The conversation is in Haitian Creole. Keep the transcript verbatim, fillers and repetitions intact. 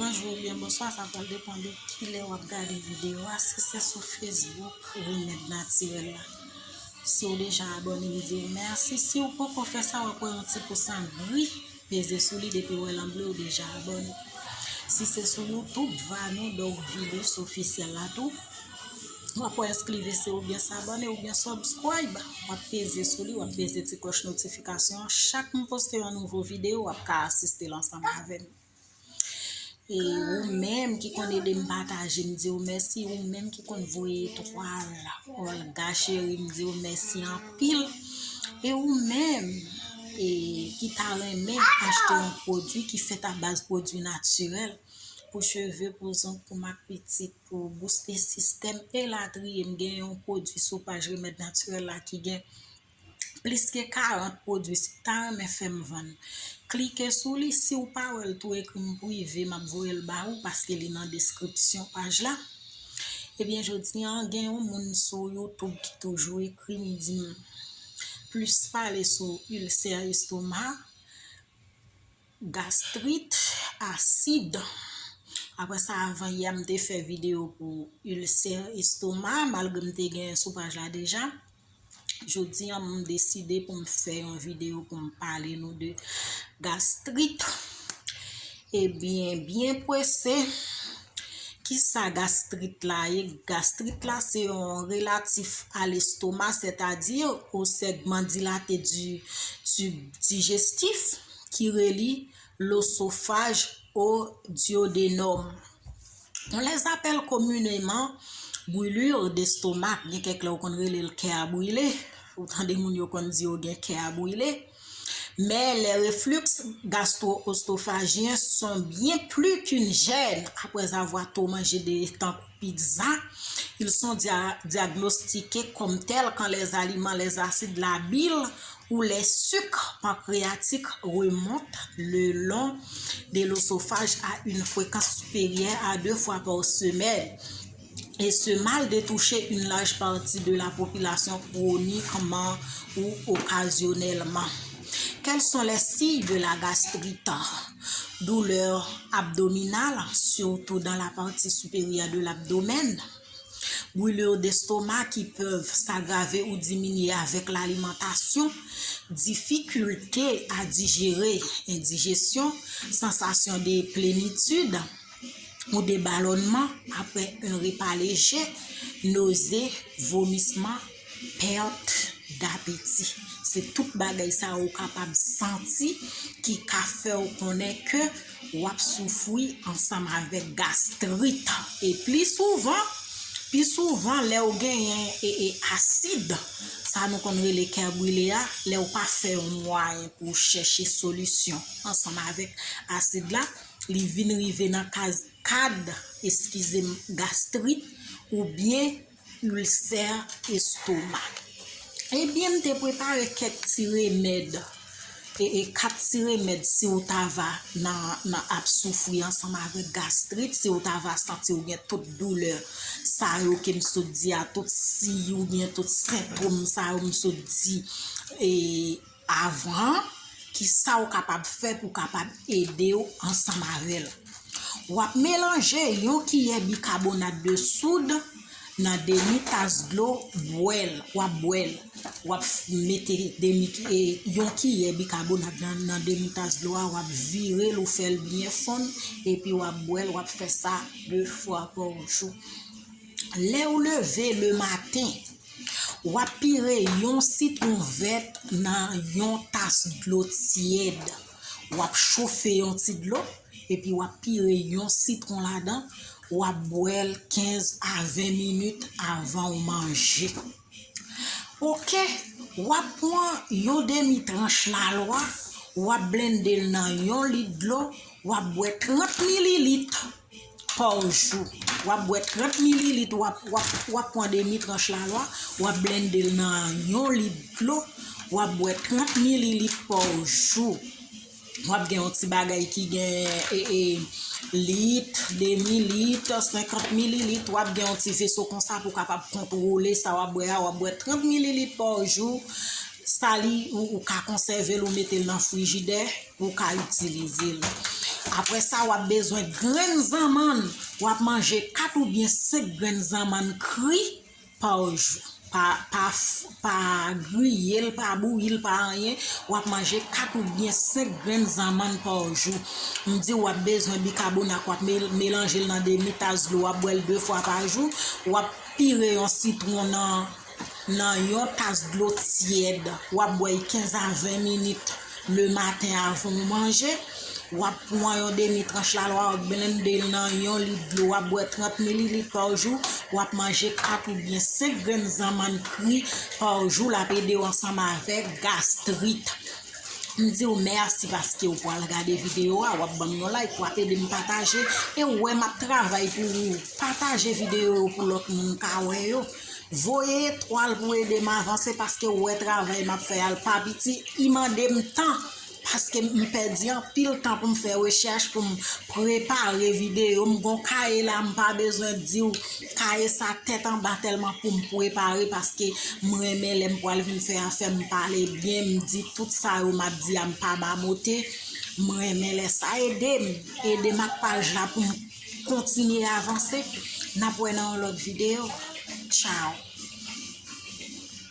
Bonjou oubyen bonswa, sa pral depann de kilè w ap gade videyo a. Si se sou Facebook, Remèd Natirèl la. Si w deja abòne, m di w mèsi. Si w poko fè sa, w ap wè yon ti pous an gri, peze sou li, depi w wè l an ble, w deja abòne. Si se sou YouTube, Vanou Dorvilus Officiel la tou, w ap wè enskrivese oubyen s'abonner oubyen subscribe. W ap peze sou li, w ap peze ti klòch notifikasyon an. Chak m poste yon nouvo videyo, w ap ka asiste l ansanm avè m. E ou menm ki konn ede m pataje, m di w mèsi. Ou menm ki konn voye etwal, Olga Cheri, m di w mèsi anpil. E ou menm, e, ki ta renmen achte yon pwodui ki fèt a baz pwodui natirèl pou cheve, pou zong, pou mak pitit, pou booste sistèm, elatriye, m gen yon pwodui sou paj Remèd Natirèl la ki gen plis ke karant pwodui. Si w ta renmen fè m vann, klike sou li. Si w pa wè l tou, ekri m prive, m ap voye l ba ou, paske li nan deskripsyon paj la. Ebyen, jodi a, gen yon moun sou YouTube ki toujou ekri m, li di m plis pale sou ilsè estoma, gastrit, asid. Apre sa, avan yè, m te fè videyo pou ilsè estoma, malgre m te gen sou paj la deja. Jodi a, m deside pou m fè yon videyo pou m pale nou de gastrit. Ebyen, byen prese, kisa gastrit la ye? Gastrit la, se yon relatif a l'estomac, c'est-à-dire au segment dilaté du tube digestif qui relie l'œsophage au duodénum. On les appelle communément brûlure d'estomac. Gen kèk lè ou konn rele l kè a brile. Ou tande moun yo konn di yo gen kè a brile. Mais les reflux gastro-œsophagiens sont bien plus qu'une gêne. Après avoir trop mangé de tankou pizza, ils sont dia- diagnostiqués comme tels quand les aliments, les acides, la bile ou les sucs pancréatiques remontent le long de l'œsophage à une fréquence supérieure à deux fois par semaine. Et ce mal de toucher une large partie de la population chroniquement ou occasionnellement. Quels sont les signes de la gastrite? Douleur abdominale, surtout dans la partie supérieure de l'abdomen. Brûlures d'estomac qui peuvent s'aggraver ou diminuer avec l'alimentation. Difficulté à digérer, indigestion, sensation de plénitude ou de ballonnement après un repas léger, nausée, vomissement, perte d'appétit. Se tout bagay sa ou kapab santi ki ka fè w konnen ke w ap soufri ansanm avèk gastrit. E pli souvan, pi souvan, lè w genyen e, e asid, sa nou konn rele kè brile a, lè w pa fè yon mwayen pou w chèche solisyon ansanm avèk asid la, li vin rive nan kaz, kad, eskize m, gastrit oubyen ilsè estoma. Ebyen, m te prepare kèk ti remèd, e, e kat ti remèd si w ta va nan, nan ap soufri ansanm avèk gastrit, si w ta va santi w gen tout doulè sa yo ke m sot di a, tout siy oubyen tout sentòm sa yo m sot di, e, avan, kisa w kapab fè pou kapab ede w ansanm avè l. W ap melanje yon kiyè bikabonat de soud nan demi tas dlo, bwè l, w ap bwè l. W ap f- mete demi, e, yon kiyè bikabonat nan, nan demi tas dlo a, w ap vire l, ou fè l byen fonn, epi w ap bwè l, w ap fè sa de fwa pa jou. Lè w leve le maten, w ap pire yon sitwon vèt nan yon tas dlo tyèd. W ap chofe yon ti dlo, epi w ap pire yon sitwon ladan, w ap bwè l kenz a ven minit avan w manje. Oke, w ap pran yon demi tranch lalwa, w ap blende l nan yon lit dlo, w ap bwè trant mililit pa jou. W ap bwè trant mililit, w ap, w ap, w ap pran demi tranch lalwa, w ap blende l nan yon lit dlo, w ap bwè trant mililit pa jou. W ap gen yon ti bagay ki gen, e, e, lit, demi lit, senkant mililit, w ap gen yon ti veso konsa pou w kapab kontwole sa w ap bwè a, w ap bwè trant mililit pa jou. Sa li, ou, ou ka konsève l, ou mete l nan frijidè, ou ka itilize l. Apre sa, w ap bezwen grenn zanmann. W ap manje kat oubyen senk grenn zanmann kri pa jou. Pa, pa, pa griye l, pa bouyi l, pa anyen. W ap manje kat oubyen senk grenn zanmann pa jou. M di w ap bezwen bikabonat, w ap mel-, melanje l nan demi tas dlo, w ap bwè l de fwa pa jou. W ap pire yon sitwon nan, nan yon tas dlo tyèd. W ap bwè l kenz a ven minit lematen avan w manje. W ap pran yon demi tranch lalwa, w ap blende l nan yon lit dlo, w ap bwè trant mililit pa jou, w ap manje kat oubyen senk grenn zanmann kri pa jou, l ap ede w ansanm avèk gastrit. M di w mèsi paske w pral gade videyo a, w ap ban m yon like, w ap ede m pataje, e w wè m ap travay pou ou. Pataje videyo yo pou lòt moun ka wè yo. Voye etwal pou ede m avanse paske w wè travay m ap fè a l pa piti, li mande m tan. Paske m pèdi anpil tan pou m fè rechèch, pou m prepare videyo. M gon kaye la, m pa bezwen di w, kaye sa tèt anba tèlman pou m prepare, paske m renmen lè m pral vin fè afè m pale byen, m di tout sa yo m ap di a, m pa mamote. M renmen lè sa ede m, ede m ak paj la pou m kontinye avanse. N ap wè nan yon lòt videyo. Tchao.